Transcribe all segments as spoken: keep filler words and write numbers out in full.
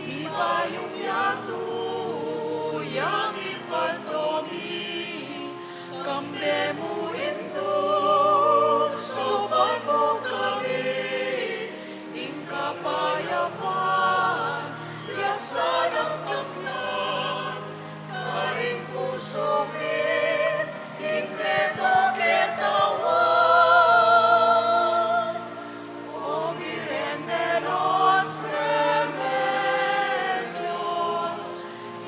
Ibayung yatu, yang ipalto mi, kambe mu Indu, saupan mu kami ning kapayapan, ya sanang tagna karing pusu mi, king metung ketawan. O Virgen de los Remedios,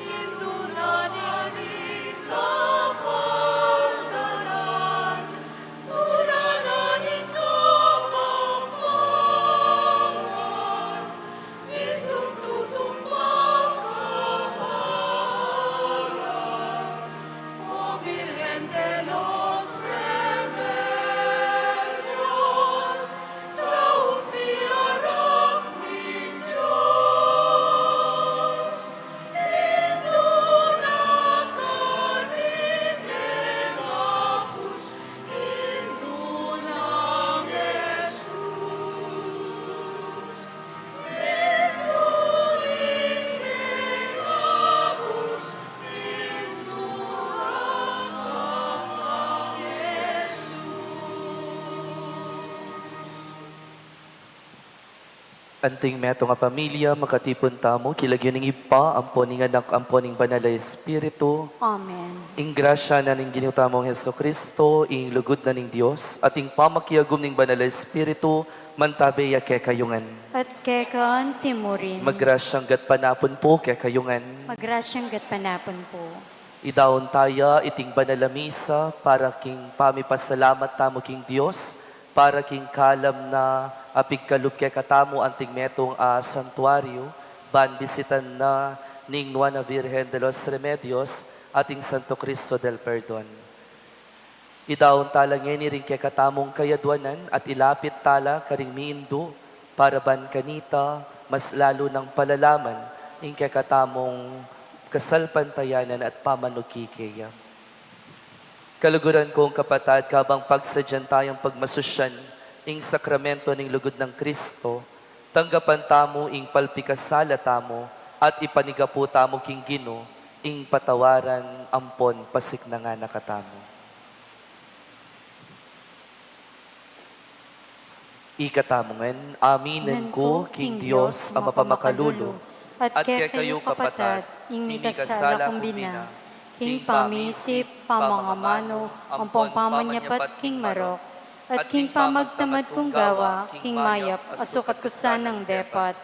Indu na ning kapaldanan, Tula na ning kapampangan, Indung tutumbang kapalan, O Virgen de los Remedios, saup mi, anak ning Dios. Indu na ning mengabus, Indu nang Jesus. Indu ning mengabus, Indu nang Jesus. Anting metung a pamilya, makatipun tamu king lagyu ning Ibpa, ampo ning Anak, ampo ning Banal a Espiritu. Amen. Ing grasya na ning Ginu tamung Jesucristo, ing lugud na ning Dios, at ing pamakiagum ning Banal a Espiritu, mantabe ya kekayu ngan. At keka anti mu rin. Magrasyang gatpanapun pu kekayu ngan. Magrasyang gatpanapun pu. Idaun taya iting banal a misa para king pamipasalamat tamu king Dios, para king kalam na a pigkalub kekatamu anting metung a santuaryu, ban bisitan na ning Nuan a Virgen de los Remedios at ing Santo Cristo del Perdon. Idaun tala ngeni ring kekatamung kayadwanan at ilapit tala karing miindu, para ban kanita mas lalu nang palalaman ing kekatamung kasalpantayanan at pamanuki keya. Kaluguran kung kapatad, kabang pagsadyan tayang pagmasusyan ing sakramento ning lugud nang Kristo, tanggapan tamu ing palpikasala tamu at ipanigapu tamu king Ginu ing patawaran ampon pasiknangan na katamu. Ikatamu ngan, aminan ku king Dios a mapamakalulu, at kekayu kapatad, ing mikasala kung bina, king pamisip, pamangamanu, ampon pamanyapat king marok, at king pamagtamad kung gawa king mayap a sukat ku sanang depat.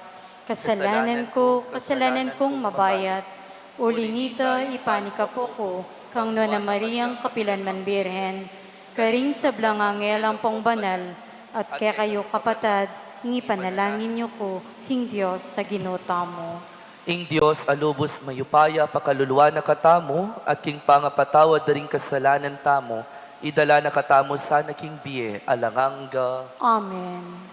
Kasalanan ku, kasalanan kung mabayat. Uli nita, ipanikapu ku kang Nuan a Mariang kapilan man Birhen, karing sablang anghel ampong banal, at kekayu kapatad, ing ipanalangin yu ku king Dios a Ginu tamu. Ing Dios a lubus mayupaya pakaluluan na katamu, at king pangapatawad da ring kasalanan tamu, idala na katamu sana king bie alang angga. Amen.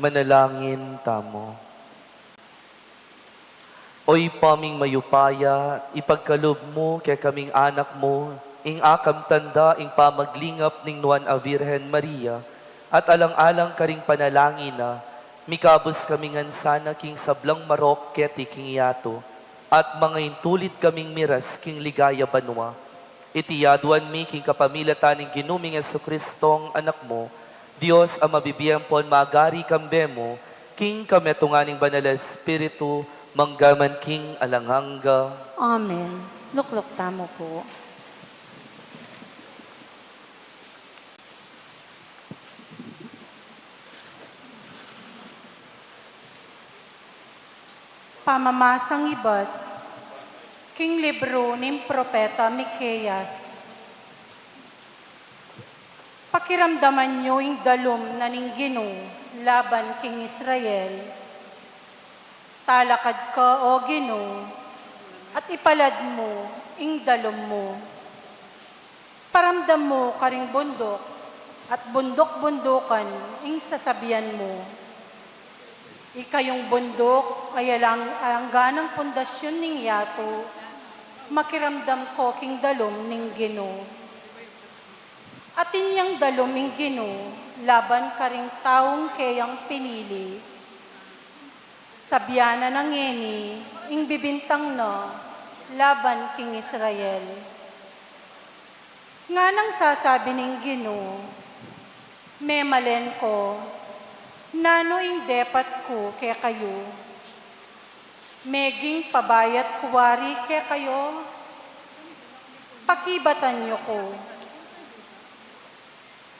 Manalangin tamu. O Ibpa ming mayupaya, ipagkalub mu kekaming anak mu, Ing akam tanda ing pamaglingap ning Nuan a Virgen Maria, at alang-alang karing panalangin na, mikabus kami ngan sana king sablang marok keti king yatu, at mangaintulid kaming miras king ligaya banua. Iti yaduan mi king kapamilatan ning Ginu ming Jesucristong Anak mu, Dios a mabibie ampon magari kambe mu, king kametungan ning Banal a Espiritu, mangga man king alang angga. Amen. Lukluk tamu pu. Pamamasang ibat king libru ning propeta Miqueas. Pakiramdaman yu ing dalum na ning Ginu laban king Israel. Talakad ka, O Ginu, at ipalad mu ing dalum mu. Paramdam mu karing bunduk at bunduk-bundukan ing sasabian mu. Ikayung bunduk a alang-angga nang pundasyun ning yatu, makiramdam ko king dalum ning Ginu. Atin yang dalum ing Ginu laban karing taung keyang pinili. Sabian na na ngeni ing bibintang na laban king Israel. Nganang sasabi ning Ginu, memalen ko, nanu ing depat ku kekayu? Meging pabayat ku wari kekayu? Pakibatan yu ku.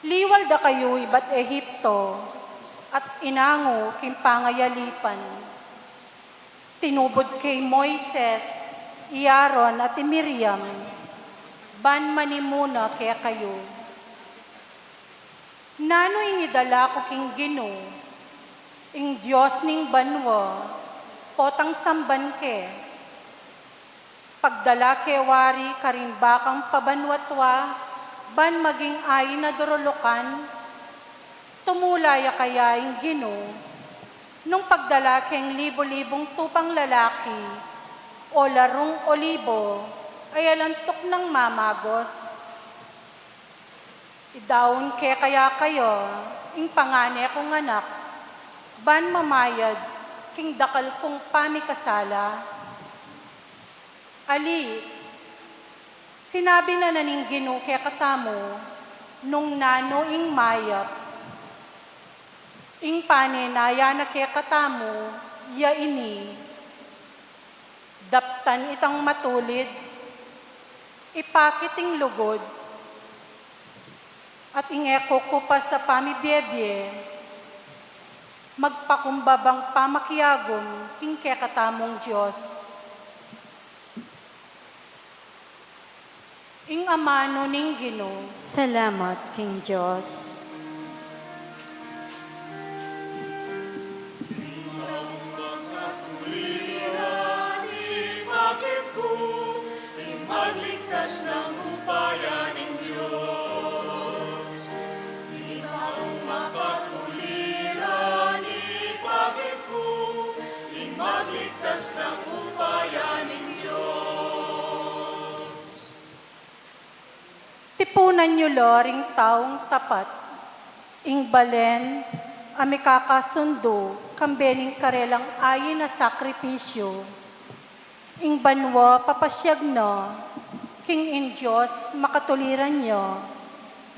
Liwal da kayu ibat Egipto, at inangu king pangayalipan. Tinubud ke i Moises, i Aaron, at i Miriam, ban manimuna kekayu. Nanu ing idala ku king Ginu, ing Dios ning banua, potang samban ke? Pagdala ke wari karing bakang pabanua-tua, ban maging ain a durulukan? Tumula ya kaya ing Ginu, nung pagdala keng libu-libung tupang lalaki, o larung olibo, a alang tuknang mamagos? Idaun ke kaya kaya ing pangane kung anak, ban mamayad king dakal kung pamikasala? Ali, sinabi na na ning Ginu kekatamu, nung nanu ing mayap. Ing panenaya na kekatamu, ya ini: daptan itang matulid, ipakit ing lugud, at ing e kukupas a pamibiebie, magpakumbabang pamakiagum king kekatamung Dios. Ing amanu ning Ginu. Salamat king Dios. Ing magligtas nang upaya ning Dios. Ing taung makatuliran, ipakit ku, ing magligtas nang upaya ning Dios. Tipunan yu la ring taung tapat, ing balen a mikakasundu kambe ning karelang ain a sakripisyu. Ing banua papasiag na king ing Dios makatuliran ya,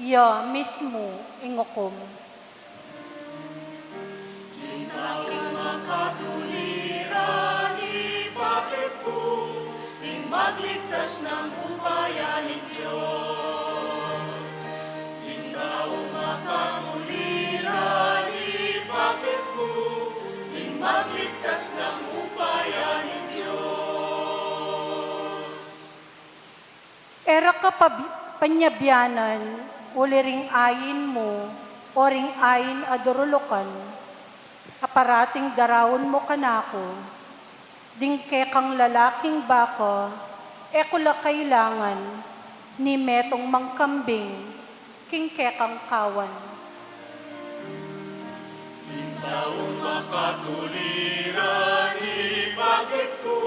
ya mismu ing ukum. Ing taung makatuliran, ipakit ku, ing magligtas nang upaya ning Dios. Ing taung makatuliran, ipakit ku, ing magligtas nang upaya ning Dios. E ra ka pabi-, panyabianan uli ring ain mu o ring ain a durulukan a parating daraun mu kanaku. Ding kekang lalaking baka, e ku la kailangan, ni metung mang kambing king kekang kawan. Ing taung makatuliran, ipakit ku,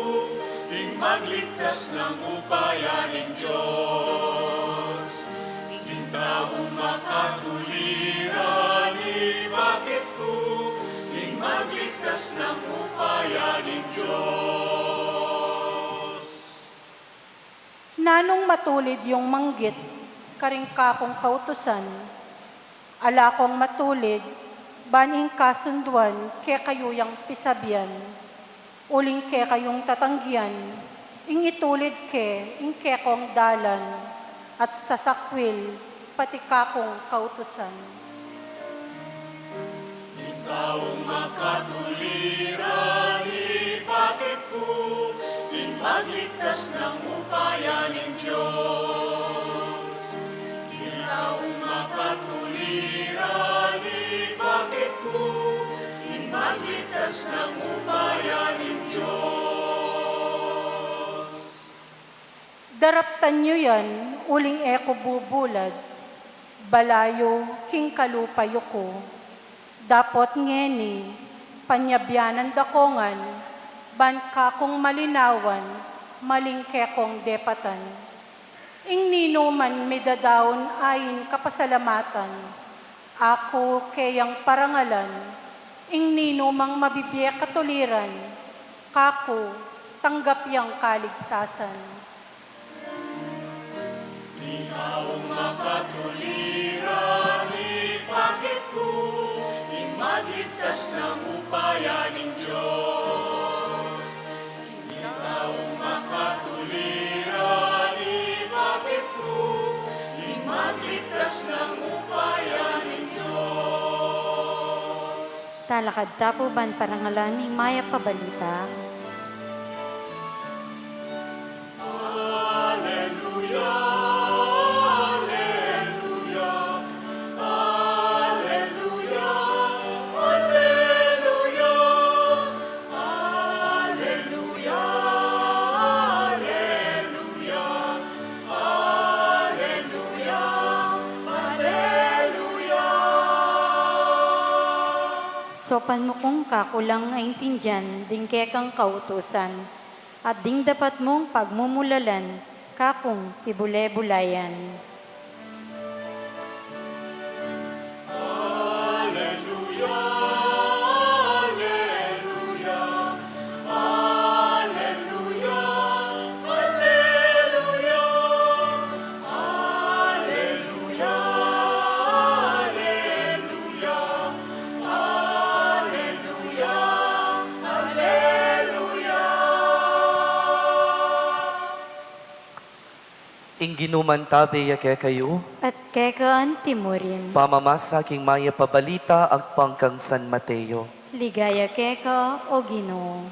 ing magligtas nang upaya ning Dios. Nung matulid yung manggit karing kakung kautusan, ala kong matulid ban ing kasunduan kekayu yang pisabian, uling kekayung tatanggian ing itulid ke ing kekong dalan at sasakwil pati kakung kautusan. Ing taung makatuliran, ipakit ku, ing magligtas nang upaya ning Dios. Ing taung makatuliran, ipakit ku, ing magligtas nang upaya ning Dios. Daraptan yu yan, uling e ku bubulad, balayu king kalupa yu ku. Dapot ngeni, panyabianan da ko ngan, ban kakung malinawan, maling kekong depatan. Ing ninuman midadaun ain kapasalamatan, aku keyang parangalan, ing ninumang mabibie katuliran, kaku tanggap yang kaligtasan. Ing taung makatuliran, ipakit ku, ing magligtas nang upaya ning Dios. Ing taung makatuliran, ipakit ku, ing magligtas nang upaya ning Dios. Talakad ta pu ban parangalan ing mayap a balita. Alleluia, alleluia, alleluia, alleluia, alleluia, alleluia, alleluia, alleluia. Saupan mu kung kakulang a intindian ding kekang kautusan, at ding dapat mung pagmumulalan kakung pibule-bulayan. Alleluia, alleluia, alleluia, alleluia, alleluia, alleluia, alleluia, alleluia. Ing Ginu mantabe ya kekayu. At keka anti mu rin. Pamamasa king mayap a balita agpang kang San Mateo. Ligaya keka, O Ginu.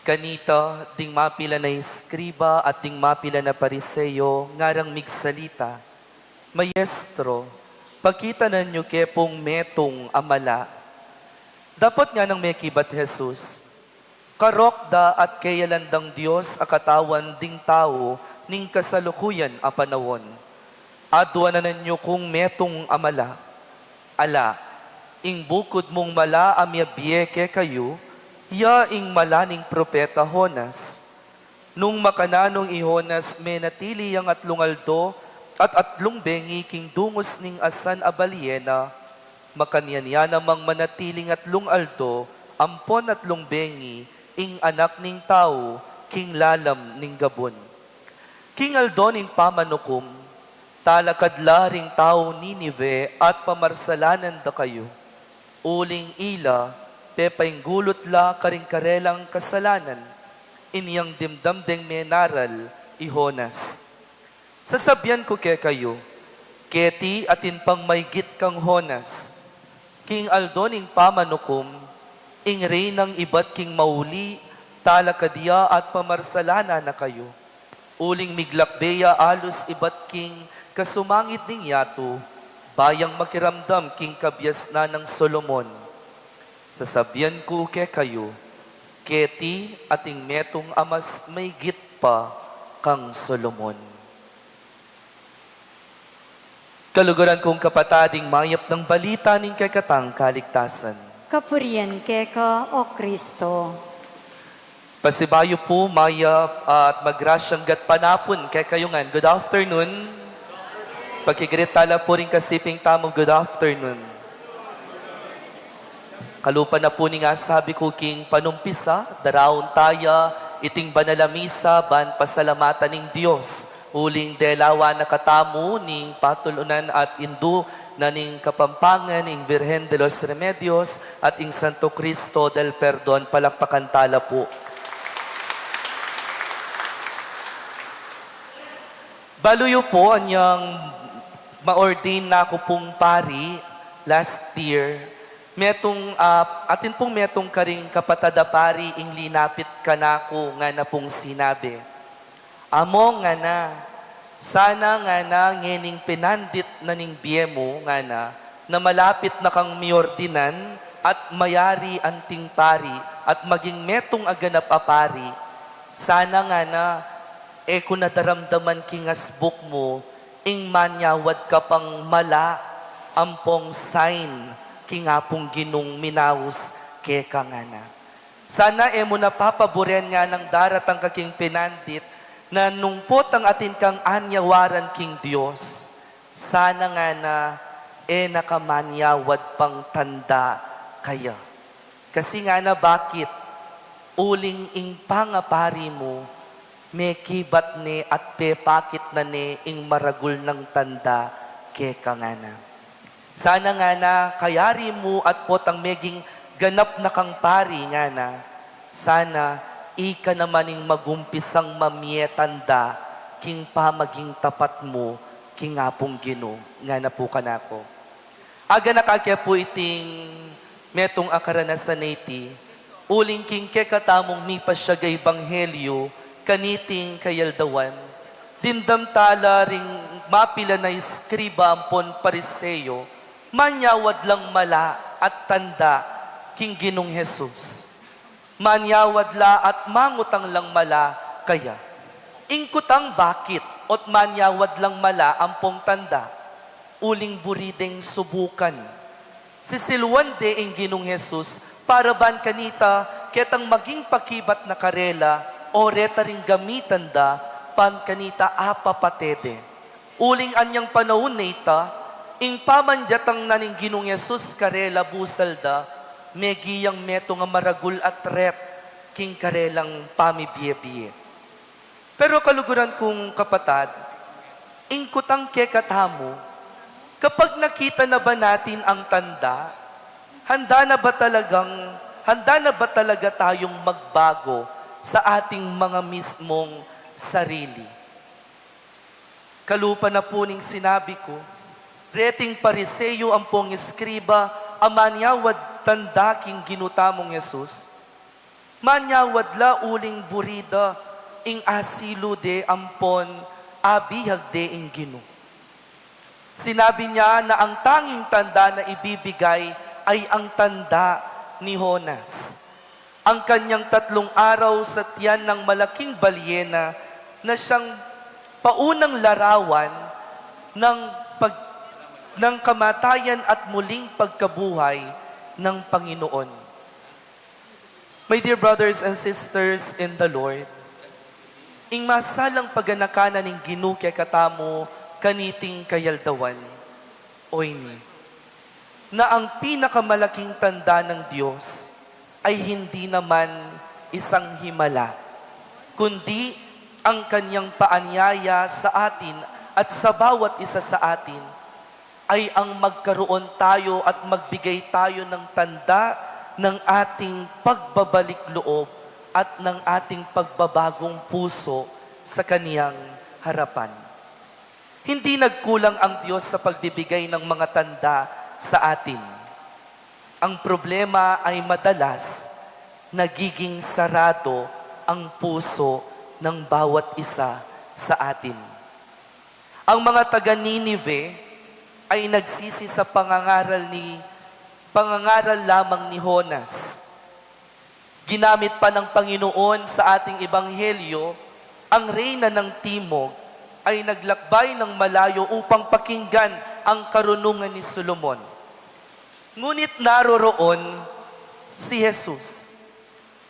Kanita, ding mapilan a eskriba at ding mapilan a Pariseo ngarang migsalita, "Maestro, pakitanan yu ke pung metung a mala." Dapot nganang mekibat Jesus, "Karok da at keyalan dang Dios a katawan ding tau ning kasalukuyan a panaun. Aduanan yu kung metung a mala. Ala, ing bukud mung mala a miyabie kekayu, ya ing mala ning propeta Jonas. Nung makananung i Jonas, menatili yang atlung aldo at atlung bengi king dungus ning asan a balyena. Makanyan ya namang manatiling atlung aldo ampon atlung bengi ing Anak ning Tau king lalam ning gabun. King aldo ning pamanukum, talakad la ring taung Ninive at pamarsalanan da kayu. Uling ila, pepainggulut la karing karelang kasalanan, inyang dimdam deng menaral i Jonas. Sasabian ku kekayu, keti atin pang maygit kang Jonas. King aldo ning pamanukum, ing Reynang ibat king mauli, talakad ya at pamarsalanan na kayu. Uling miglakbe ya alus ibat king kasumangid ning yatu, ba yang makiramdam king kabiasnan nang Solomon. Sasabian ku kekayu, keti atin metung a mas maygit pa kang Solomon. Kaluguran kung kapatad, ing mayap nang balita ning kekatang kaligtasan. Kapurian keka, O Kristo. Pasibayu pu, mayap at magrasyang gatpanapun kekayu ngan. Good afternoon. Paki-greet tala pu ring kasiping tamu, good afternoon. Kalupa na pu ning asabi ku king panumpisa, daraun taya iting banal a misa ban pasalamatan ing Dios, uling delawan na katamu ning patulunan at indu na ning Kapampangan, ing Virgen de los Remedios, at ing Santo Cristo del Perdon. Palakpakan tala pu. Balu yu pu, anyang ma-ordain na ku pung pari last year, metung, ah, atin pung metung karing kapatad a pari ing linapit kanaku ngana pung sinabi, "Among," ngana, "sana," ngana, "ngening pinandit na ning bie mu," ngana, "na malapit na kang miordinan at mayari anting pari at maging metung a ganap a pari. Sana," ngana, "e ku na daramdaman king asbuk mu ing manyawad ka pang mala ampong sign king Apung Ginung minaus keka," ngana. "Sana e mu na papaburen nganang daratang ka king pinandit na nung potang atin kang anyawaran king Dios, sana," ngana, "e na ka manyawad pang tanda kaya." Kasi ngana, bakit? Uling ing pangapari mu, mekibat ne at pepakit na ne ing maragul nang tanda keka, ngana. Sana ngana, kayari mu at potang meging ganap na kang pari, ngana. Sana ika naman ing magumpisang mamie tanda king pamaging tapat mu king Apung Ginu, ngana pu kanaku. Aganaka ke pu iting metung a karanasan a iti, uling king kekatamung mipasiag a ebanghelyu kaniting kayaldawan, dimdam tala ring mapilan a eskriba ampon Pariseo, manyawad lang mala at tanda king Ginung Jesus. Manyawad la at mangutang lang mala kaya. Ing kutang bakit ot manyawad lang mala ampong tanda? Uling buri deng subukan. Sisiluan de ing Ginung Jesus para ban kanita ketang maging pakibat na karela o reta ring gamitan da ban kanita apapate de. Uling anyang panaun a ita, ing pamanjatang na ning Ginung Jesus karela busal da, megi yang metung a maragul a threat king karelang pamibie-bie. Pero kaluguran kung kapatad, ing kutang kekatamu, kapag nakita na ba natin ang tanda, handa na ba talagang, handa na ba talaga tayong magbago sa ating mga mismong sarili? Kalupa na pu ning sinabi ku, reting Pariseo ampong eskriba a manyawad tanda king Ginu tamung Jesus, manyawad la uling buri da ing asilu de ampon abihag de ing Ginu. Sinabi niya na ang tanging tanda na ibibigay ay ang tanda ni Jonas. Ang kanyang tatlung araw sa tiyan ng malaking balyena na siyang paunang larawan ng pag-, ng kamatayan at muling pagkabuhay ng Panginoon. My dear brothers and sisters in the Lord, ing masalang paganaka na ning Ginu kekatamu kaniting kayaldawan, oyni, na ang pinakamalaking tanda ng Diyos ay hindi naman isang himala, kundi ang kanyang paanyaya sa atin at sa bawat isa sa atin ay ang magkaroon tayo at magbigay tayo ng tanda ng ating pagbabalik loob at ng ating pagbabagong puso sa kaniyang harapan. Hindi nagkulang ang Diyos sa pagbibigay ng mga tanda sa atin. Ang problema ay madalas nagiging sarado ang puso ng bawat isa sa atin. Ang mga taga Ninive ay nagsisi sa pangangaral ni, pangangaral lamang ni Jonas. Ginamit pa ng Panginoon sa ating ebanghelyo, ang reyna ng timog ay naglakbay ng malayo upang pakinggan ang karunungan ni Solomon. Ngunit naroroon si Jesus.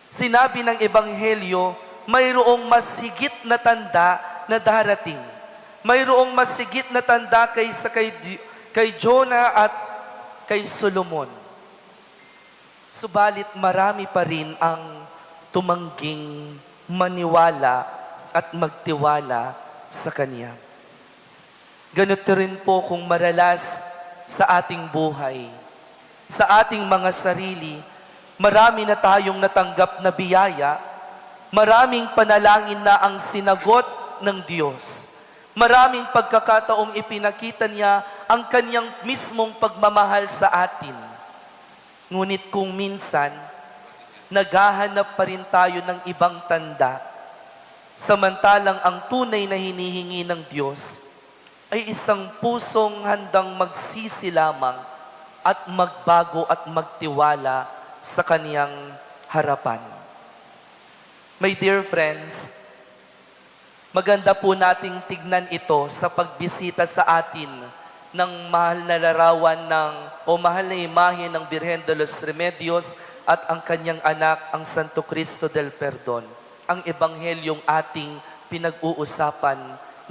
Sinabi ng Ebanghelyo, mayroong mas higit na tanda na darating. Mayroong mas higit na tanda kaysa kay, Di- kay Jonah at kay Solomon. Subalit marami pa rin ang tumangging maniwala at magtiwala sa Kanya. Ganito rin po kung maralas sa ating buhay, sa ating mga sarili, marami na tayong natanggap na biyaya, maraming panalangin na ang sinagot ng Diyos, maraming pagkakataong ipinakita niya ang kanyang mismong pagmamahal sa atin. Ngunit kung minsan, naghahanap pa rin tayo ng ibang tanda, samantalang ang tunay na hinihingi ng Diyos ay isang pusong handang magsisi lamang at magbago at magtiwala sa Kanyang harapan. My dear friends, maganda po nating tignan ito sa pagbisita sa atin ng mahal na larawan ng o mahal na imahe ng Birhen de los Remedios at ang kanyang anak, ang Santo Cristo del Perdon, ang ebanghelyong ating pinag-uusapan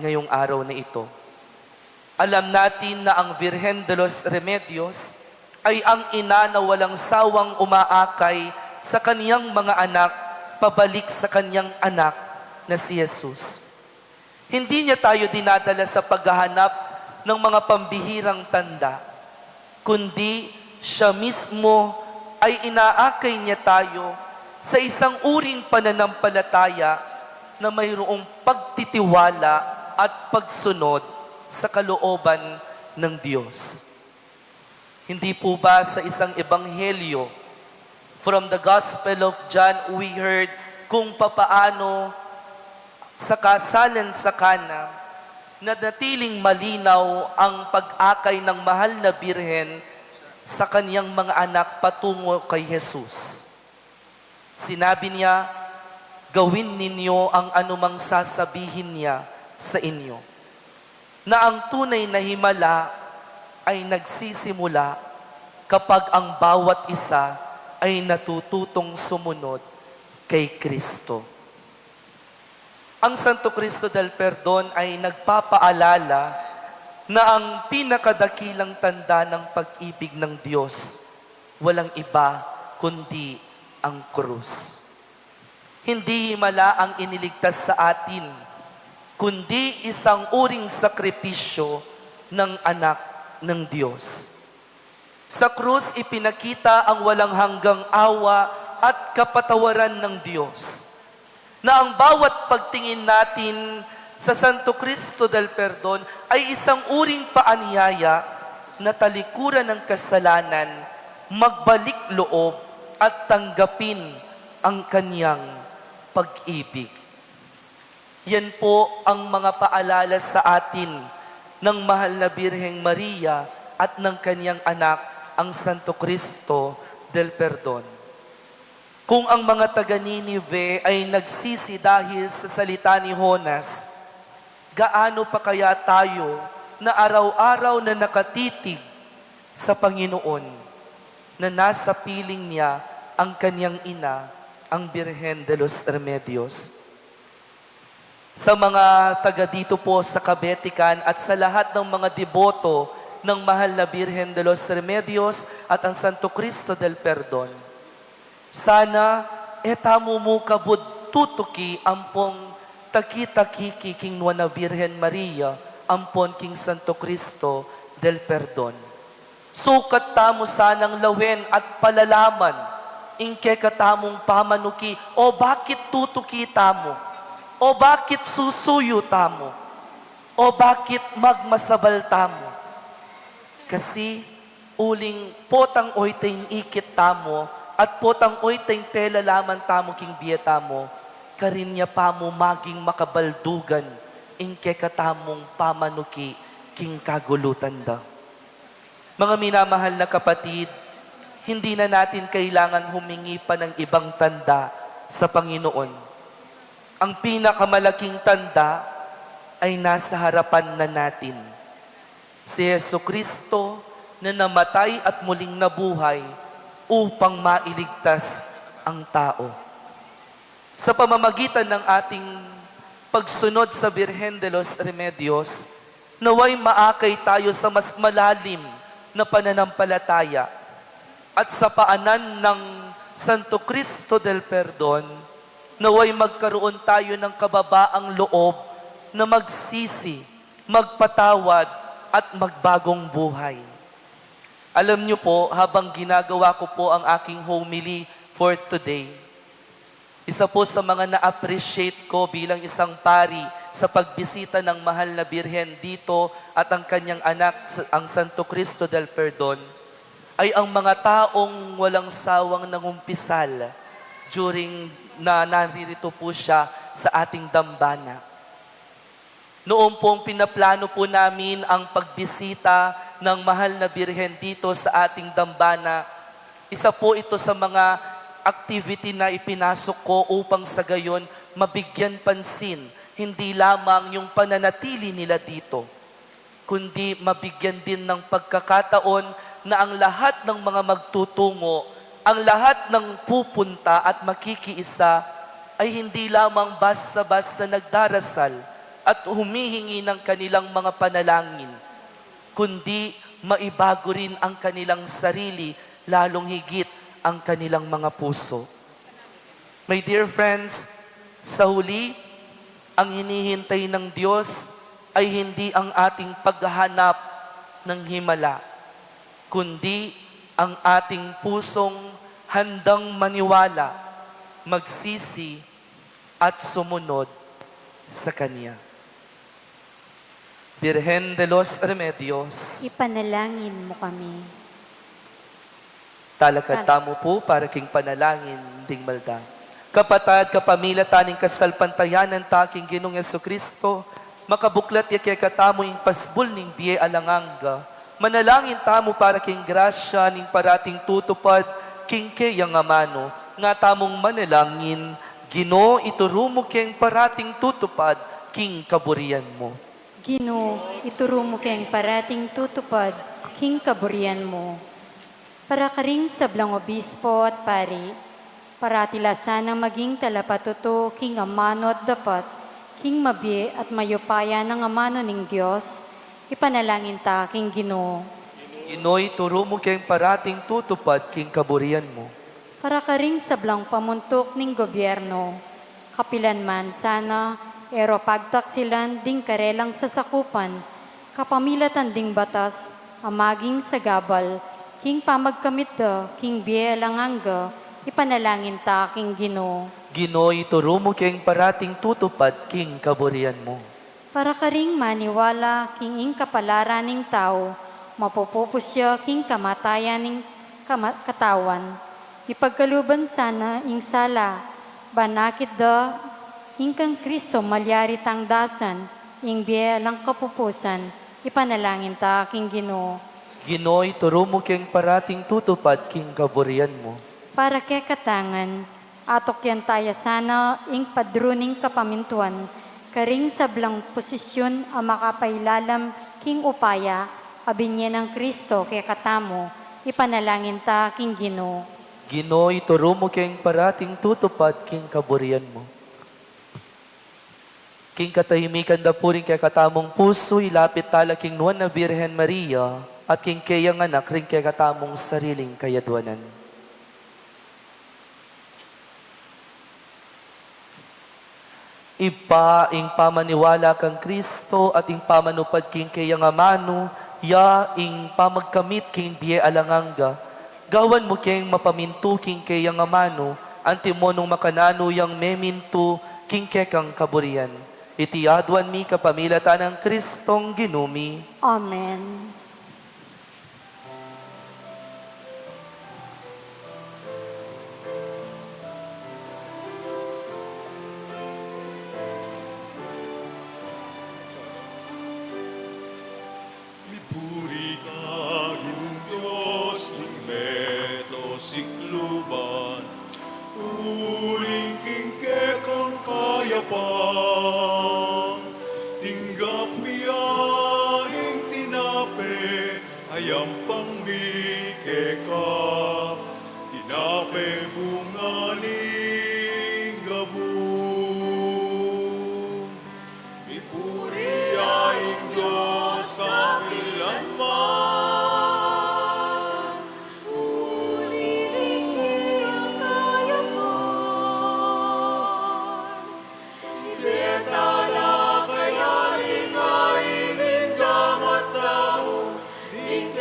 ngayong araw na ito. Alam natin na ang Virgen de los Remedios ay ang ina na walang sawang umaakay sa kaniyang mga anak pabalik sa kaniyang anak na si Jesus. Hindi niya tayo dinadala sa paghahanap ng mga pambihirang tanda, kundi siya mismo ay inaakay niya tayo sa isang uring pananampalataya na mayroong pagtitiwala at pagsunod sa kalooban ng Diyos. Hindi po ba sa isang ebanghelyo, from the Gospel of John, we heard kung papaano sa kasalan sa Cana, nanatiling malinaw ang pag-akay ng mahal na birhen sa kaniyang mga anak patungo kay Jesus. Sinabi niya, "Gawin ninyo ang anumang sasabihin niya sa inyo, na ang tunay na himala ay nagsisimula kapag ang bawat isa ay natututong sumunod kay Kristo." Ang Santo Cristo del Perdon ay nagpapaalala na ang pinakadakilang tanda ng pag-ibig ng Diyos walang iba kundi ang krus. Hindi himala ang iniligtas sa atin, kundi isang uring sakripisyo ng Anak ng Diyos. Sa krus, ipinakita ang walang hanggang awa at kapatawaran ng Diyos, na ang bawat pagtingin natin sa Santo Cristo del Perdon ay isang uring paanyaya na talikuran ng kasalanan, magbalik loob at tanggapin ang kaniyang pag-ibig. Yan po ang mga paalala sa atin ng mahal na Birheng Maria at ng kaniyang anak, ang Santo Cristo del Perdon. Kung ang mga taga Ninive ay nagsisi dahil sa salita ni Jonas, gaano pa kaya tayo na araw-araw na nakatitig sa Panginoon na nasa piling niya ang kaniyang ina, ang Birhen de los Remedios? Sa mga taga dito po sa Kabetikan at sa lahat ng mga deboto ng mahal na Birhen de los Remedios at ang Santo Cristo del Perdon, sana e tamu mu kabud tutuki ampong takitaki ki king Nuan a Birhen Maria ampon king Santo Cristo del Perdon. Sukat tamu sanang lawen at palalaman ing kekatamung pamanuki. O bakit tutuki tamu? O bakit susuyu tamu? O bakit magmasabal tamu? Kasi uling potang oyteng ikit tamu at potang oyteng pelalaman tamu king bie tamu, karin ya pamu maging makabaldugan ing kekatamung pamanuki king kagulutan da. Mga minamahal na kapatid, hindi na natin kailangan humingi pa ng ibang tanda sa Panginoon. Ang pinakamalaking tanda ay nasa harapan na natin. Si Jesucristo na namatay at muling nabuhay upang mailigtas ang tao. Sa pamamagitan ng ating pagsunod sa Birhen de los Remedios, nawa'y maakay tayo sa mas malalim na pananampalataya at sa paanan ng Santo Cristo del Perdon, nawa'y magkaroon tayo ng kababaang loob na magsisi, magpatawad, at magbagong buhay. Alam niyo po, habang ginagawa ko po ang aking homily for today, isa po sa mga na-appreciate ko bilang isang pari sa pagbisita ng mahal na Birhen dito at ang kanyang anak, sa-, ang Santo Cristo del Perdon, ay ang mga taong walang sawang nangumpisal during na naririto po siya sa ating dambana. Noon pong pinaplano po namin ang pagbisita ng mahal na Birhen dito sa ating dambana, isa po ito sa mga activity na ipinasok ko upang sa gayon mabigyan pansin, hindi lamang yung pananatili nila dito, kundi mabigyan din ng pagkakataon na ang lahat ng mga magtutungo, ang lahat ng pupunta at makikiisa ay hindi lamang basta-basta nagdarasal at humihingi ng kanilang mga panalangin, kundi maibago rin ang kanilang sarili, lalong higit ang kanilang mga puso. My dear friends, sa huli, ang hinihintay ng Diyos ay hindi ang ating paghahanap ng himala, kundi ang ating pusong handang maniwala, magsisi, at sumunod sa Kanya. Birhen de los Remedios. Ipanalangin mo kami. Talakad tamu pu para king panalangin ding malda. Kapatad, kapamilatan ning kasalpantayanan ta king Ginung Jesucristo, makabuklat ya kekatamu ing pasbul ning bie alang angga. Manalangin tamu para king grasya ning parating tutupad king keyang amanu. Nga tamung manalangin, Ginu, ituru mu keng parating tutupad king kaburian mu. Ginu, ituru mu keng parating tutupad king kaburian mu. Para karing sablang obispo at pari, parati la sanang maging talapatutu king amanu at dapat, king mabie at mayupaya nang amanu ning Dios, ipanalangin ta king Ginu. Ginu, ituru mu keng parating tutupad king kaburian mu. Para karing sablang pamuntuk ning gobyerno, kapilan man sana e ro pagtaksilan ding karelang sasakupan, kapamilatan ding batas, a maging sagabal king pamagkamit da king bie alang angga, ipanalangin ta king Ginu. Ginu, ituru mu keng parating tutupad king kaburian mu. Para karing maniwala king ing kapalaran ning tau, mapupupus ya king kamatayan ning kama-, katawan. Ipagkaluban sana ing sala, ban akit da ing kang Kristo malyari tang dasan, ing bie alang kapupusan, ipanalangin ta king Ginu. Ginu, ituru mu keng parating tutupad king kaburian mu. Para kekatang ngan, atukyan taya sana ing padru ning kapamintuan, karing sablang posisyun a makapailalam king upaya a binie nang Kristo kekatamu, ipanalangin ta king Ginu. Ginu, ituru mu keng parating tutupad king kaburian mu. King katahimikan da pu ring kekatamung pusu, ilapit tala king Nuan a Birhen Maria, at king keyang anak ring kekatamung sariling kayadwanan. Ibpa, ing pamaniwala kang Kristo at ing pamanupad king keyang amanu, ya ing pamagkamit king bie alang angga. Gawan mu keng mapamintu king keyang amanu, antimo nung makananu yang memintu king kekang kaburian. Iti aduan mi kapamilatan nang Kristong Ginu mi. Amen. Miburi ka, Ginung Dios ning meto sikluban, uling king kekang kayapan, tinggap mi ya ing tinape, a yampang mi keka, tinape bunga ning gabus.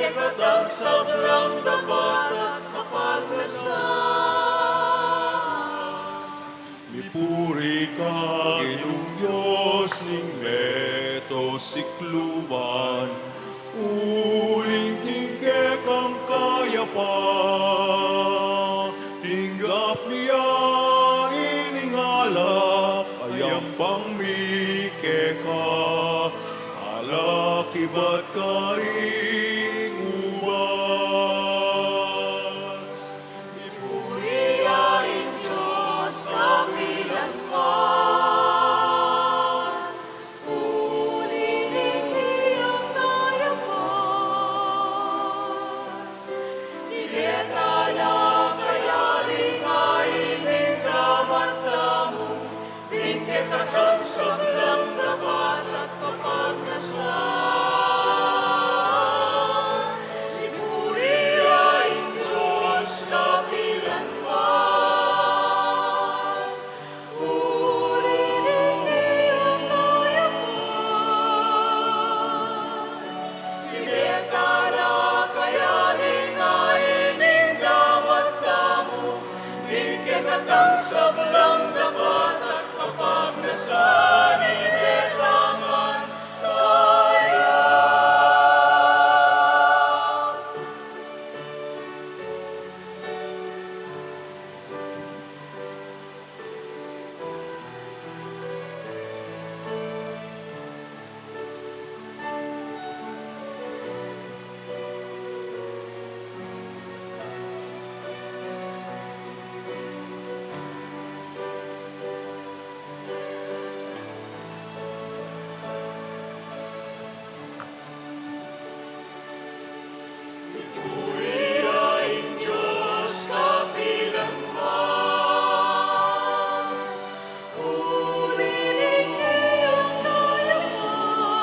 Kekatang sablang dapat at kapagnasan. Mipuri ka, Ginung Dios ning meto sikluban, uling king kekang kayapan, tinggap mi ya ining alak, a yampang mi keka, alak ibat karing ubas. Mipuri ya ing Dios kapilanman, uli ning keyang kayapan. Ibie tala kaya ring ain ning gamat tamu, ning kekatang sablang dapat at kapagnasan. Mipuri ya ing Dios kapilanman, uli ning keyang kayapan. Ibie tala kaya ring ain ning gamat tamu, ning kekatang sablang dapat at kapagnasan. Ibie tala kaya. Mipuri ya ing Dios kapilanman, uli ning keyang kayapan.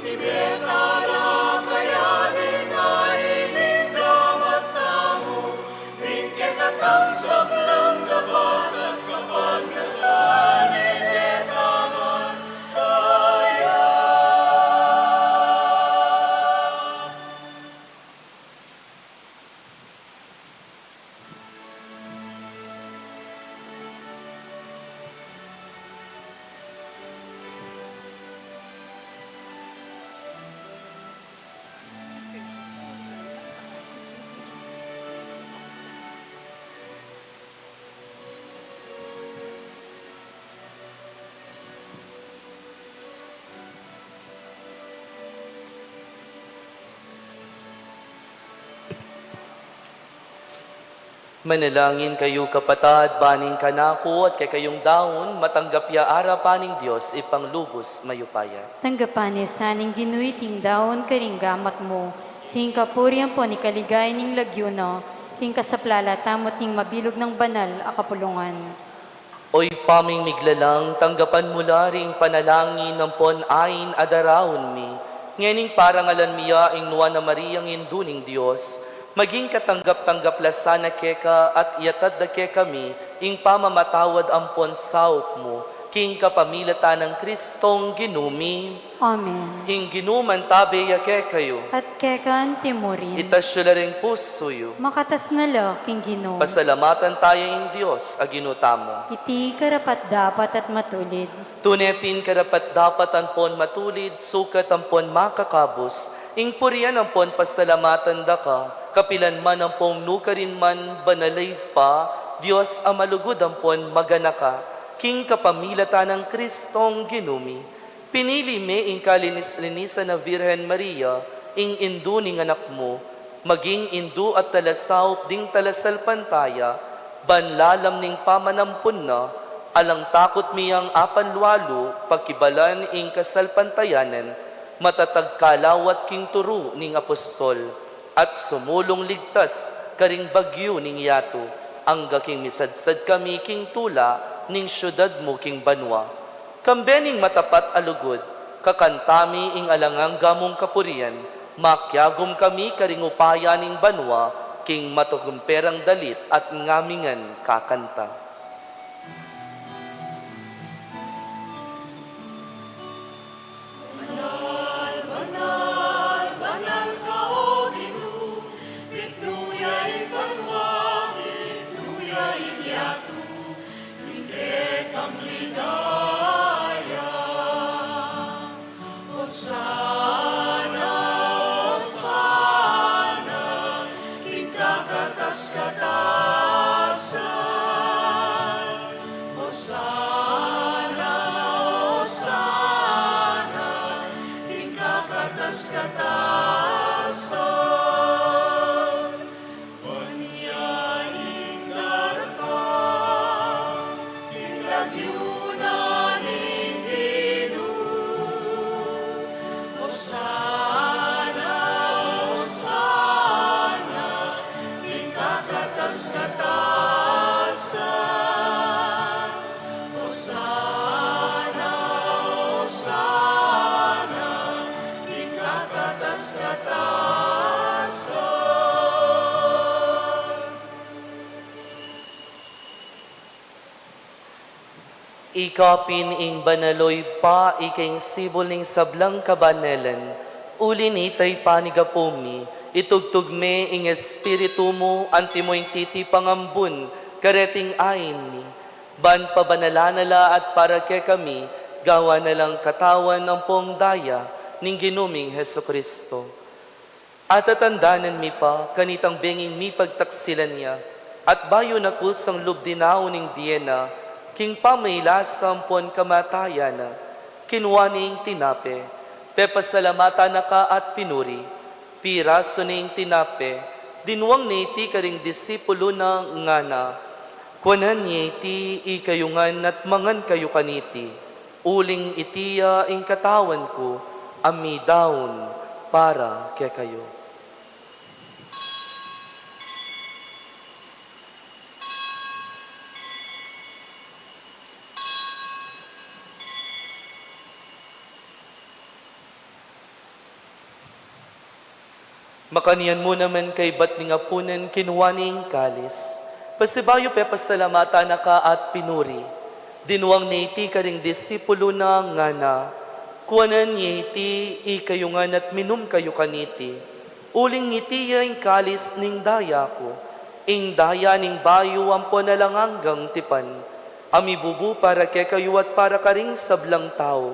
Ibie tala kaya ring ain ning gamat tamu, ning kekatang sablang dapat at kapagnasan. Ibie tala kaya. Manalangin kayu, kapatad, ban ing kanaku at kekayung daun, matanggap ya arapan ning Dios, Ibpang lubus mayupaya. Tanggapan na sa ning Ginu iting daun karing gamat mu, king kapurian ampon king kaligayan ning lagyu na, king kasaplalan tamu at ning mabilug nang banal a kapulungan. O Ibpa ming miglalang, tanggapan mu la ring panalangin ampon ain a daraun mi, ngening parangalan mi ya ing Nuan a Mariang Indu ning Dios, maging katanggap-tanggap la sana keka at iatad da kekami ing pamamatawad ampon saup mu, king kapamilatan nang Kristong Ginu mi. Amen. Ing Ginu mantabe ya kekayu. At keka anti mu rin. Itas yu la ring pusu yu. Makatas na la king Ginu. Pasalamatan taya ing Dios a Ginu tamu. Iti karapat-dapat at matulid. Tune pin karapat-dapat ampon matulid, sukat ampon makakabus, ing purian ampon pasalamatan da ka, kapilan man ampon nukarin man, banal a Ibpa, Dios a malugud ampon maganaka, king kapamilatan nang Kristong Ginu mi. Pinili me ing kalinis-linisan a Virgen Maria, ing indu ning Anak mu, maging indu at talasaup ding talasalpantaya, ban lalam ning pamanampun na, alang takut miyang apanlualu, pakibalan ing kasalpantayanan, matatag kalawat king turu ning apostol, at sumulung ligtas karing bagyu ning yatu, angga king misadsad kami king tula ning siudad mu king banua. Kambe ning matapat a lugud, kakanta mi ing alang angga mung kapurian, makiagum kami karing upaya ning banua, king matagumpirang dalit at ngamingan kakanta. katasan, kanian ing daratang king lagyu na ning Ginu. Osana, Osana, king kakatas-katasan. Osana, Osana, king kakatas-katasan. Ika pin ing banal, o Ibpa, ika ing sibul ning sablang kabanalan. Uli na nita, Ibpa, king gapu mi, itubud me ing Espiritu mu, antimo ing titipang ambun kareting ain mi. Ban pabanalan na la at para kekami, gawan na lang katawan ampong daya ning Ginu ming Jesucristo. Atatandanan mi pa, kanitang benging mipagtaksilan ya, at bayu na kusang lub dinaun ing bie na, king pamilasa ampon kamatayan na, kinua ne ing tinape, pepasalamatan na ka at pinuri, pirasu ne ing tinape, dinwang ne iti karing disipulu na, ngana: Kuanan ye iti ikayu ngan at mangan kayu kaniti, uling iti ya ing katawan ku, a midaun para kekayu. Makanyan mu naman kaybat ning apunan, kinua ne ing kalis, pasibayu pepasalamatan na ka at pinuri, dinwang ne iti karing disipulu na, ngana: Kuanan ye iti ikayu ngan at minum kayu kaniti, uling iti ya ing kalis ning daya ku, ing daya ning bayu ampon alang anggang tipan, a mibubu para kekayu at para karing sablang tau,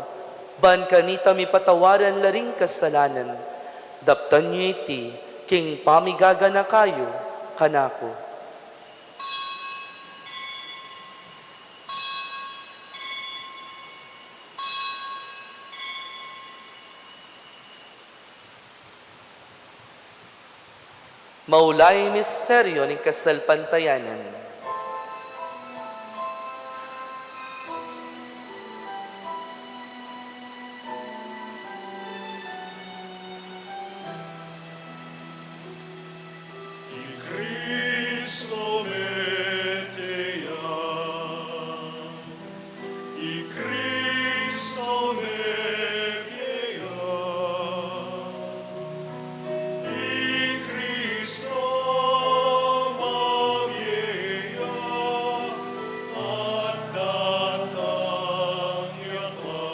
ban kanita mipatawaran la ring kasalanan. Daptan ye iti king pamigaganaka yu kanaku. Maulayi misteryu ning kasalpantayanan. I Kristo mete ya. I Kristo mebie ya. I Kristo mabie ya, at datang ya pa.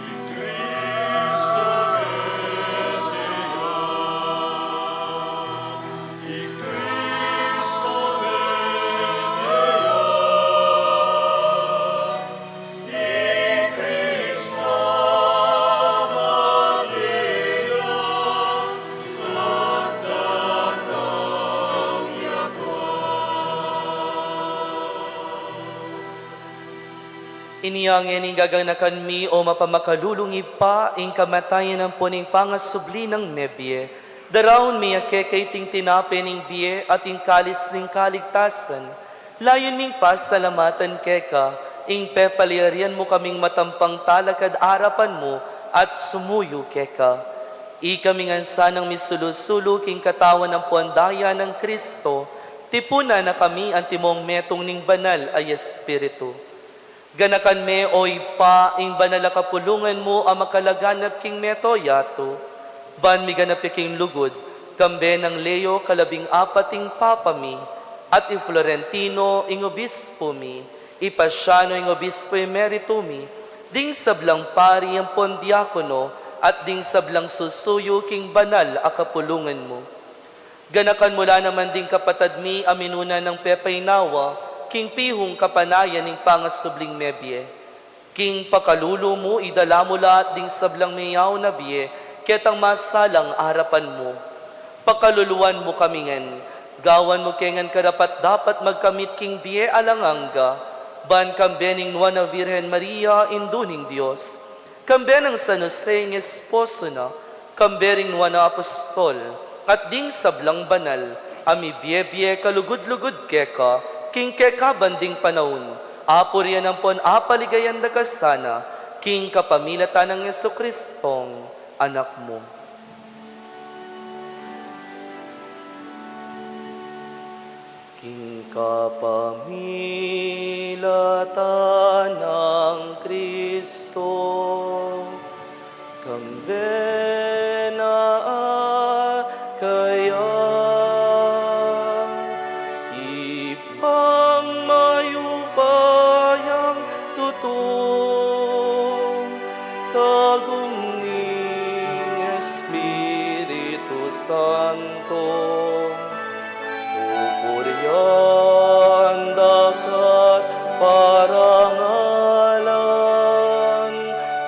I Kristo mebie ya. I Kristo mebie ya. I Kristo mabie ya, at datang ya pa. Inya ngeni gaganakan mi, o mapamakalulung Ibpa, ing kamatayan ampon ing pangasubli nang mebie. Daraun mi ya keka iting tinape ning bie at ing kalis ning kaligtasan. Layun ming pasalamatan keka ing pepalyarian mu kaming matampang talakad arapan mu at sumuyu keka. Ikami ngan sanang misulu-sulu king katawan ampon daya nang Kristo, tipunan na kami antimong metung ning Banal a Espiritu. Ganakan me, o Ibpa, ing banal a kapulungan mu a makalaganap king mabilug a yatu, ban miganap ya king lugud, kambe nang Leo kalabing apat ing Papa mi, at i Florentino ing obispo mi, i Paciano ing obispo emeritu mi, ding sablang pari ampon diakono, at ding sablang susuyu king banal a kapulungan mu. Ganakan mu la naman ding kapatad mi a minuna nang pepainawa king pihung kapanayan ning pangasubling mebie. King pakalulu mu, idala mu la at ding sablang meyaun a bie ketang masalang arapan mu. Pakaluluan mu kami ngan, gawan mu ke ngan karapat-dapat magkamit king bie alang angga, ban kambe ning Nuan a Virgen Maria, Indu ning Dios, Kambe nang San Jose ing esposo na, kambe ring nuan a apostol, at ding sablang banal a mibie-bie kalugud-lugud keka, king kekaban ding panaun, apurian ampon apaligayan da ka sana, king kapamilatan nang Jesucristong Anak mu. King kapamilatan nang Kristo, kambe na at kaya, Ibpang mayupayang tutung kagum ning Espiritu Santo, pupurian da ka at parangalan,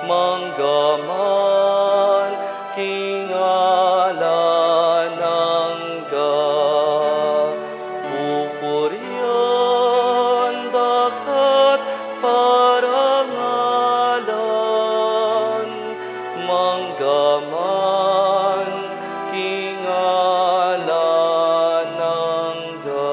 mangga man king alang angga. Pupurian da ka at parangalan, mangga man king alang angga.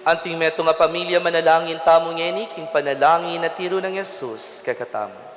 Anting metung a pamilya, manalangin tamu ngeni king panalangin a tiru nang Jesus kekatamu.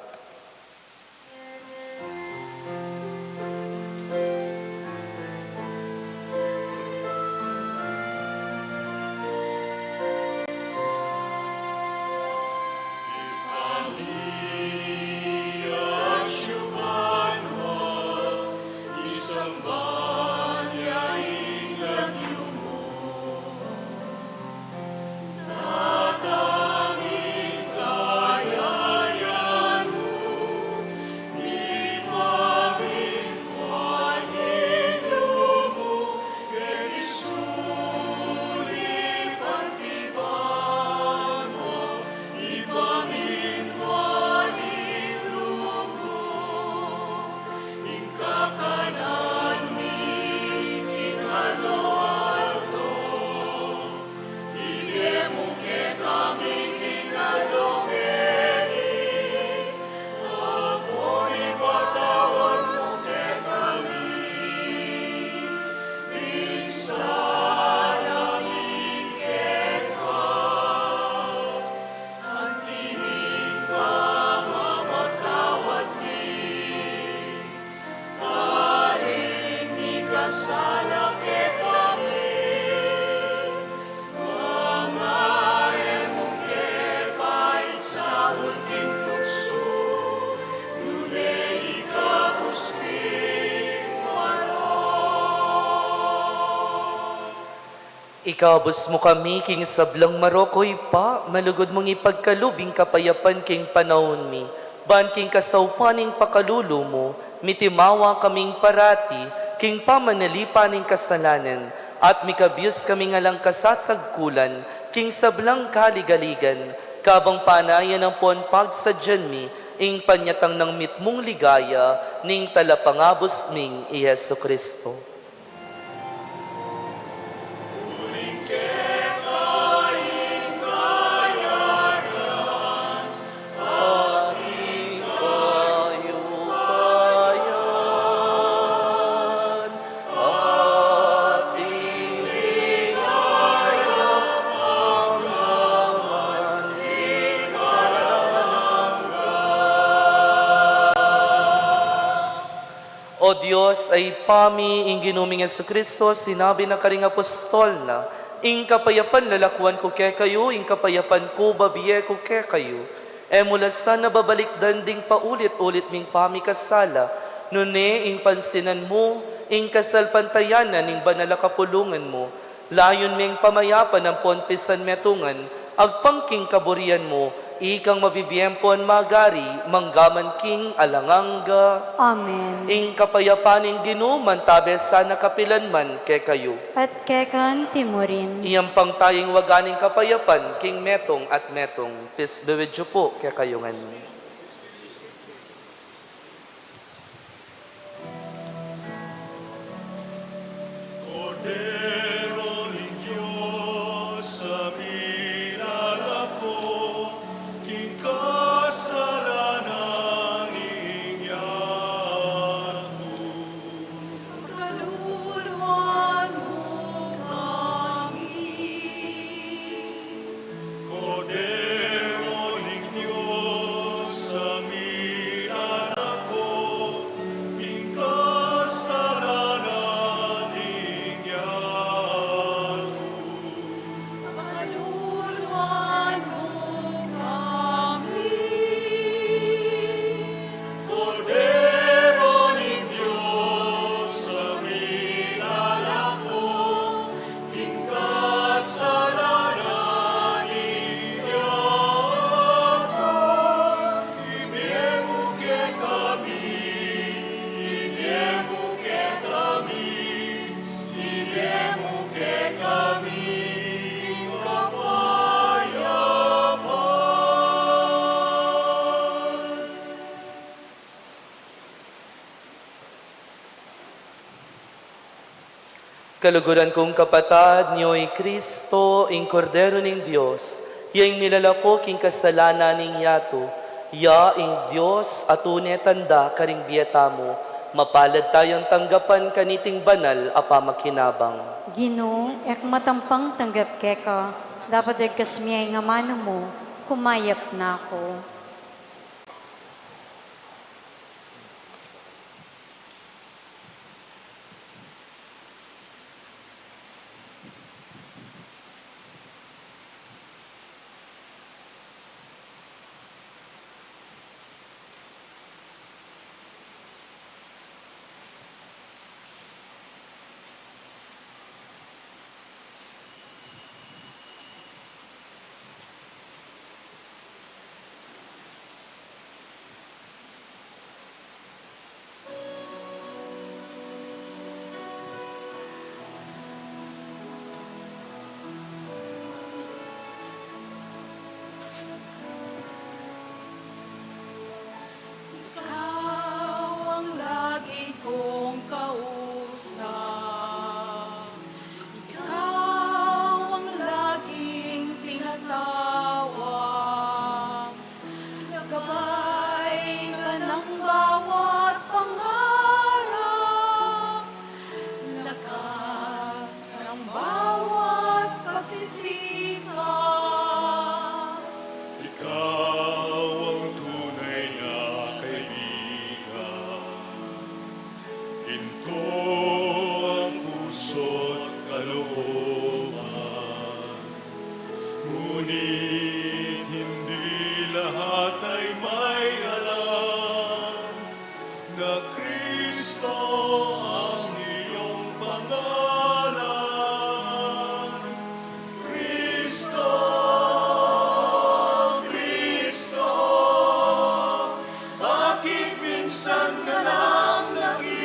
Karing mikasala kekami, manga e mu ke paisaul king tuksu, nune ikabus king marok. Ikabus mu kami king sablang marok, O Ibpa, malugud mung ipagkalub ing kapayapan king panaun mi, ban king kasaupan ning pakalulu mu, mitimawa kaming parati king pamanalipan ning kasalanan, at mikabius kaming alang kasasagkulan king sablang kaligaligan, kabang panayan ampon pagsadyan mi ing panyatang nang mitmung ligaya ning Talapangabus ming i Jesucristo. O Dios a Ibpa mi, ing Ginu ming Jesucristo, sinabi na karing apostol na, "Ing kapayapan lalakuan ku kekayu, ing kapayapan ku babie ku kekayu." E mu la sana babalikdan ding paulit-ulit ming pamikasala, nune ing pansinan mu ing kasalpantayanan ning banal a kapulungan mu, layun meng pamayapan ampon pisanmetungan, agpang king kaburian mu, Ikang mabibie ampon magari, mangga man king alang angga. Amen. Ing kapayapan ning Ginu mantabe sana kapilan man kekayu. At keka naman murin. Iyampang taya ing waga ning kapayapan king metung at metung. Peace be with you pu kekayu ngan. Kordero ning Dios, a milalako king kasalanan ning yatu. Pakaluluan mu kami. Kordero ning Dios, a milalako king kasalanan ning yatu. Pakaluluan mu kami. Kordero ning Dios, a milalako king kasalanan ning yatu, ibie mu kekami, ibie mu kekami, ibie mu kekami ing kapayapan. Kaluguran kung kapatad, nyo i Kristo, ing Kordero ning Dios, ya ing milalako king kasalanan ning yatu, ya ing Dios a tune tanda karing bie tamu, mapalad tayang tanggapan kaniting banal a pamakinabang. Ginu, e ku matampang tanggap keka, dapot dagkas mi ing amanu mu, kumayap na ku. Ikaw ang lagi kong kausap. Ikaw ang laging tinatawag. Gabay ka ng bawat pangarap. Lakas ng bawat pagsisikap. Ikaw ang tunay na kaibigan. Ginto ang puso't kalooban, ngunit hindi lahat ay may alam na Kristo ang iyong pangalan. Kristo, Kristo, bakit minsan ka lang nakikilala?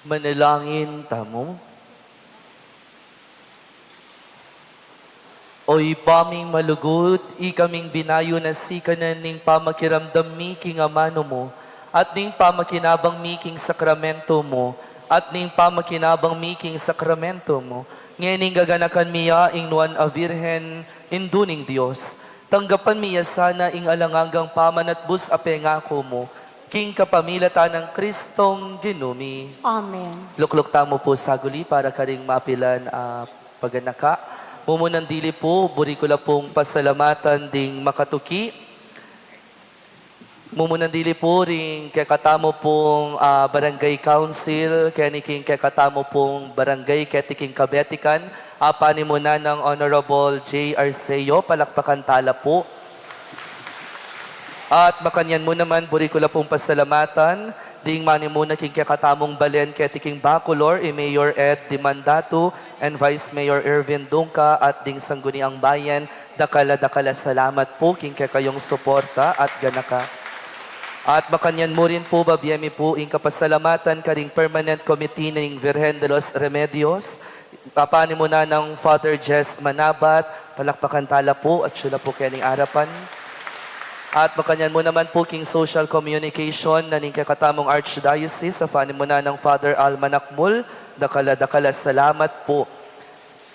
Manalangin tamu. O Ibpa ming malugud, ikaming binayu na sikanan ning pamakiramdam mi king amanu mu, at ning pamakinabang mi king sakramento mu, at ning pamakinabang mi king sakramento mu. Ngening gaganakan mi ya ing Nuan a Virgen, Indu ning Dios. Tanggapan mi ya sana ing alang anggang pamanatbus a pengaku mu, king kapamilatan nang Kristong Ginu mi. Amen. Lukluk tamu pu saguli para karing mapilan a paganaka. Mumunang dili pu, buri ku la pung pasalamatan ding makatuki. Mumunang dili pu ring kekatamu pung, ah, barangay council, keni king kekatamu pung barangay keti king kabetikan, a panimunan nang Honorable J. Arceo, palakpakan tala pu. At makanyan mu naman, buri ku la pung pasalamatan ding manimuna king kekatamung balen keti king Bacolor, i Mayor Ed Dimandatu and Vice Mayor Ervin Dungca, at ding Sangguniang Bayan, dakal a dakal a salamat pu king kekayung suporta at ganaka. At makanyan mu rin pu, babie mi pu ing kapasalamatan karing Permanent Committee ning Virgen de los Remedios, a panimunan nang Father Jess Manabat, palakpakan tala pu, atsu la pu kening arapan. At makanyan mu naman pu king social communication na ning kekatamung Archdiocese, a panimunan nang Father Almanac Mul, dakal a dakal a salamat pu.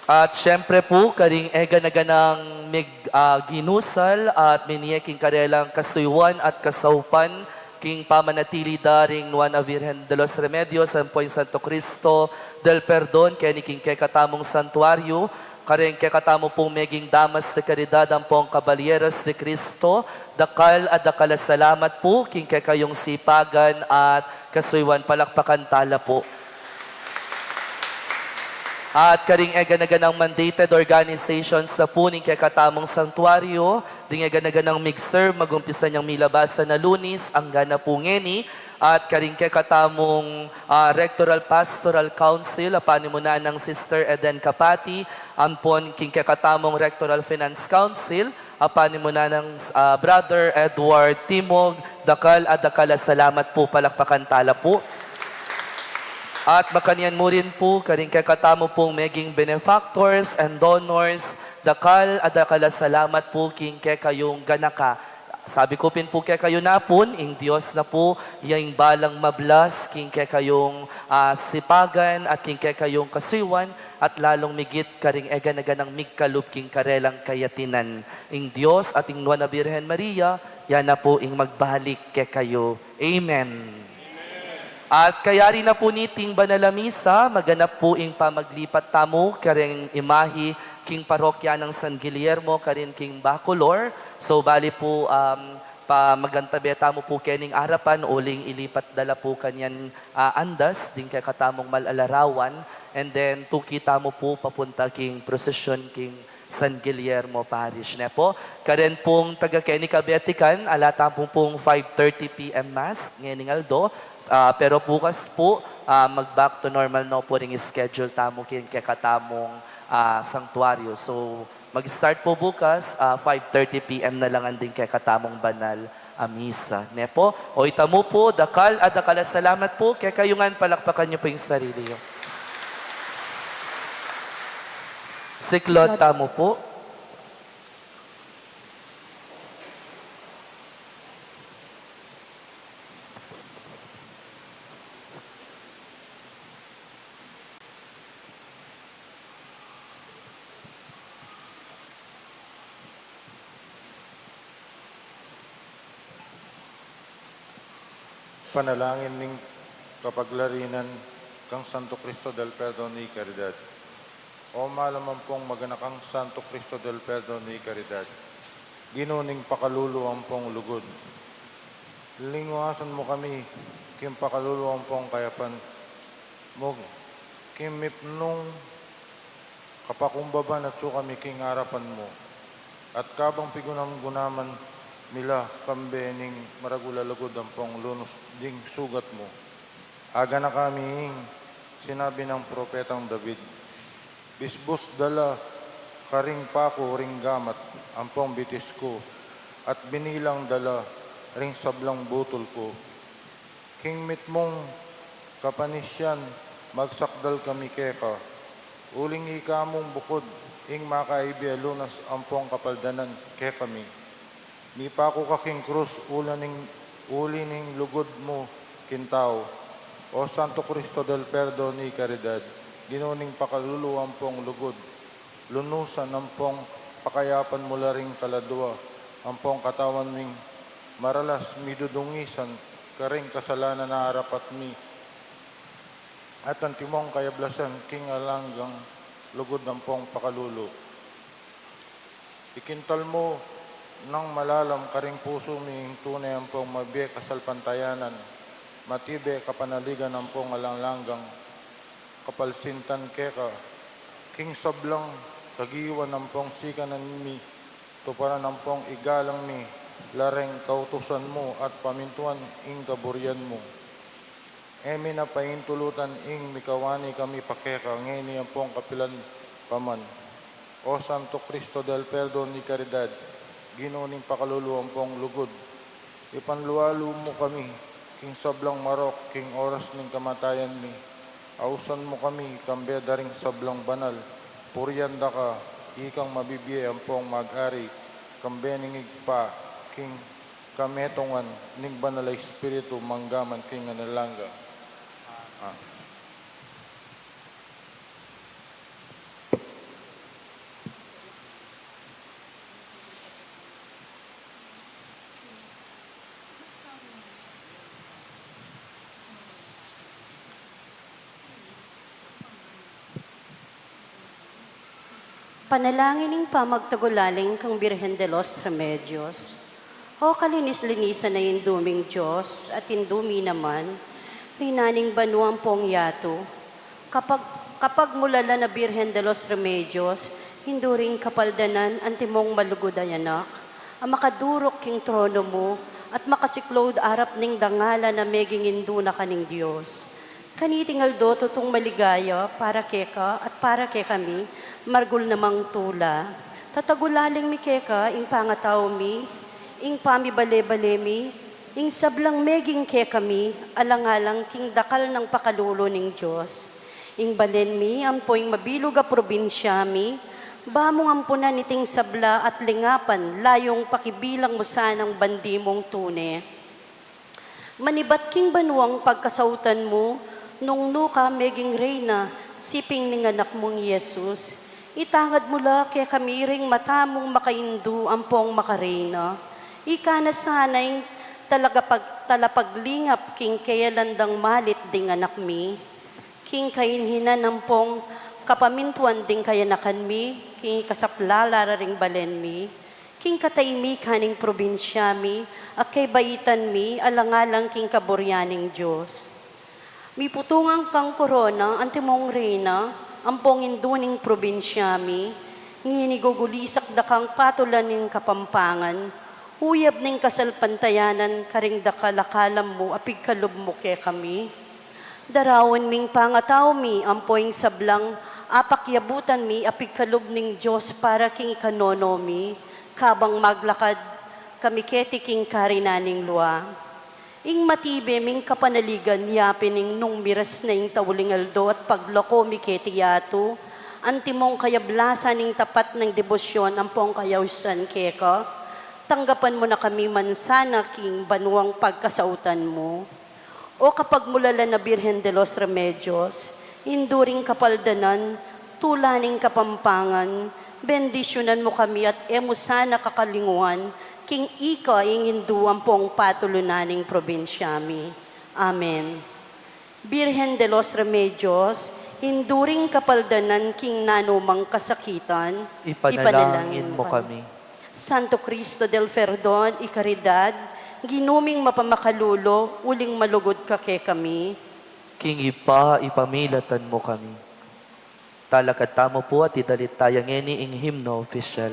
At siyempre pu, karing e gana-ganang mig-, ah, ginusal at minie king karelang kasuyuan at kasaupan, king pamanatili da ring Nuan a Virgen de los Remedios, ampo ing Santo Cristo del Perdon, keni king kekatamung santuario, karing kekatamu pung meging Damas de Caridad ampong Caballeros de Cristo, dakal a dakal a salamat pu king kekayung sipagan at kasuyuan, palakpakan tala pu. At karing e gana-ganang mandated organizations na pu ning kekatamung santuario, ding e gana-ganang mig-serve, mag-umpisa neng milabasan a Lunis, angga na pu ngeni, at karing kekatamung, ah, Rectoral Pastoral Council, a panimunan nang Sister Eden Capati, ampon king kekatamung Rectoral Finance Council, a panimunan nang, ah, Brother Edward Timog, dakal a dakal a salamat pu, palakpakan tala pu. At makanyan mu rin pu, karing kekatamu pung meging benefactors and donors, dakal a dakal a salamat pu king kekayung ganaka. Sabi ku pin pu kekayu napun, ing Dios na pu, ya ing balang mablas king kekayung, ah, sipagan at king kekayung kasuyuan, at lalung migit karing e gana-ganang migkalub king karelang kayatinan. Ing Dios at ing Nuan a Birhen Maria, ya na pu ing magbalik kekayu. Amen. At kayari na pu niting banal a misa, maganap pu ing pamaglipat tamu kareng imahi king parokya nang San Guillermo karin king Bacolor. So, bali pu, um, pa magantabe tamu pu kening arapan, uling ilipat da la pu kanyan, ah, andas ding kekatamung mal a larawan, and then tuki tamu pu papunta king prosesyon king San Guillermo Parish, ne pu. Karen pung taga keni kabetikan, ala tamu pung five thirty P M Mass ngening aldo, ah, pero bukas pu, ah, mag-back to normal no pu ring schedule tamu king kekatamung, ah, santuario. So, mag-start pu bukas, ah, five thirty P M na la ngan ding kekatamung banal a misa, ne pu. O itamu pu, dakal a dakal a salamat pu kekayu ngan, palakpakan yu pu ing sarili yu. Siklaud tamu pu. Panalangin ning kapaglarinan kang Santo Cristo del Perdon y Caridad. O malam ampong maganakang Santo Cristo del Perdon y Caridad, Ginu ning pakalulu ampong lugud, linguasan mu kami king pakalulu ampong kayapan mu, king mipnung kapakumbaban atsu kami king arapan mu, at kabang pigunam-gunaman mi la kambe ning maragul a lugud ampong lunus ding sugat mu, aganaka mi ing sinabi nang propetang David, "Bisbus da la karing paku ring gamat ampong bitis ku, at binilang da la ring sablang butul ku." King mitmung kapanisian, magsakdal kami keka. Uling ika mung bukud ing makaibi a lunas ampong kapaldanan kekami. Mipaku ka king krus uli ning, uli ning lugud mu king tau. O Santo Cristo del Perdon y Caridad, Ginu ning pakalulu ampong lugud, lunusan ampong pakayapan mu la ring kaladua ampong katawan ming maralas midudungisan karing kasalanan a arapat mi at antimong kayablasan king alang anggang lugud ampong pakalulu. Ikintal mu nang malalam karing pusu mi ing tune ampong mabie kasalpantayanan, matibe kapanaligan ampong alang anggang kapalsintan keka, king sablang kagiwan ampong sikanan mi, tuparan ampong igalang mi la ring kautusan mu at pamintuan ing kaburian mu. E mi na paintulutan ing mikawani kami pa keka ngeni ampong kapilan pa man. O Santo Cristo del Perdon y Caridad, Ginu ning pakalulu ampong lugud, ipanlualu mu kami king sablang marok king oras ning kamatayan mi. Ausan mu kami kambe da ring sablang banal, purian da ka, ikang mabibie ampong mag-ari kambe ning Ibpa king kametungan ning Banal a Espiritu, mangga man king alang angga. Amen. Panalangin ning pamagtagulaling kang Birhen de los Remedios. O kalinis-linisan a Indu ming Dios at Indu mi naman, Reyna ning banua ampong yatu, kapag, kapagmulalan a Birhen de los Remedios, Indu ring kapaldanan, antimong malugud a anak, a makaduruk king trono mu, at makasiklaud arap ning dangalan a meging Indu na ka ning Dios. Kaniting aldo tutung maligaya para keka at para kekami, maragul namang tula. Tatagulaling mi keka ing pangatau mi, ing pamibale-bale mi, ing sablang meging kekami, alang-alang king dakal nang pakalulu ning Dios. Ing balen mi, ampo ing mabilug a probinsya mi, ba mung ampunan iting sabla at lingapan, layung pakibilang mu sanang bandi mung tune. Manibat king banuang pagkasautan mu, nung nuka meging Reyna, siping ning anak mung Jesus, itangad mu la kekami ring mata mung makaindu ampong makareyna. Ika na sana ing talagapag-, talapaglingap king keya landang malit ding anak mi, king kainhinan ampong kapamintuan ding kayanakan mi, king ikasaplala ra ring balen mi, king kataimikan ning probinsya mi, a kebaitan mi, alang-alang king kaburian ning Dios. Miputungan kang korona, antimong Reyna, ampong Indu ning probinsya mi, ngeni gugulisak da kang patulan ning Kapampangan, uyab ning kasalpantayanan karing dakal a kalam mu a pigkalub mu kekami. Daraun ming pangatau mi, ampo ing sablang apakyabutan mi a pigkalub ning Dios para king ikanono mi, kabang maglakad kami keti king karinan ning lua. Ing matibe ming kapanaligan yapin ing nung miras na ing tauling aldo at paglako mi keti yatu, antimong kayablasan ning tapat nang debosyon ampong kayausan keka, tanggapan mu na kami man sana king banuang pagkasautan mu. O kapagmulalan a Birhen de los Remedios, Indu ring kapaldanan, tula ning Kapampangan, bendisyunan mu kami at e mu sana kakalinguan, king ika ing Indu ampong patulunan ning probinsya mi. Amen. Birhen de los Remedios, Indu ring kapaldanan king nanumang kasakitan, Ipanalangin ipanalangin mu mu kami. Santo Cristo del Perdon y Caridad, Ginu ming mapamakalulu, uling malugud ka kekami. King Ibpa, ipamilatan mu kami. Talakad tamu pu at idalit taya ngeni ing himno opisyal.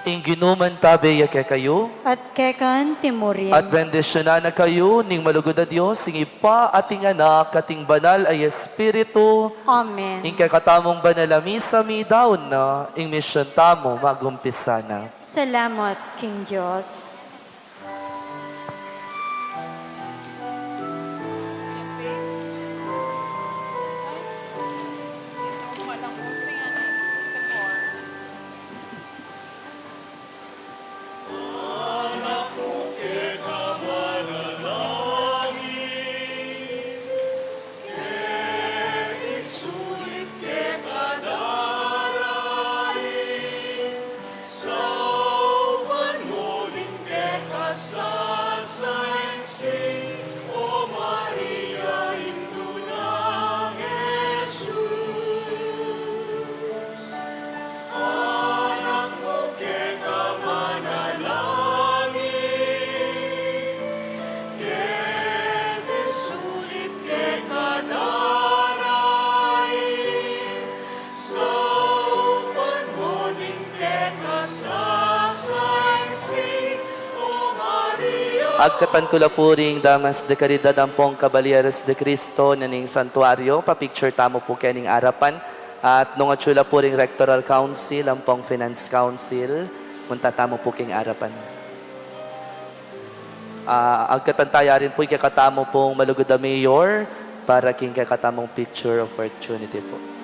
Ing Ginu mantabe ya kekayu. At keka naman murin. At bendisyunan na kayu ning malugud a Dios, ing Ibpa, at ing Anak, at ing Banal a Espiritu. Amen. Ing kekatamung banal a misa midaun na, ing misyon tamu magumpisa na. Salamat king Dios. Agkatan ku la pu ring damas de karidad ampong kabalyeros de Cristo na ning santuario, papicture tamu pu kening arapan. At nung atyu la pu ring Rectoral Council ampong Finance Council, munta tamu pu king arapan. Ah, agkatan taya rin pu ing kekatamu pung malugud a mayor para king kekatamung picture opportunity pu.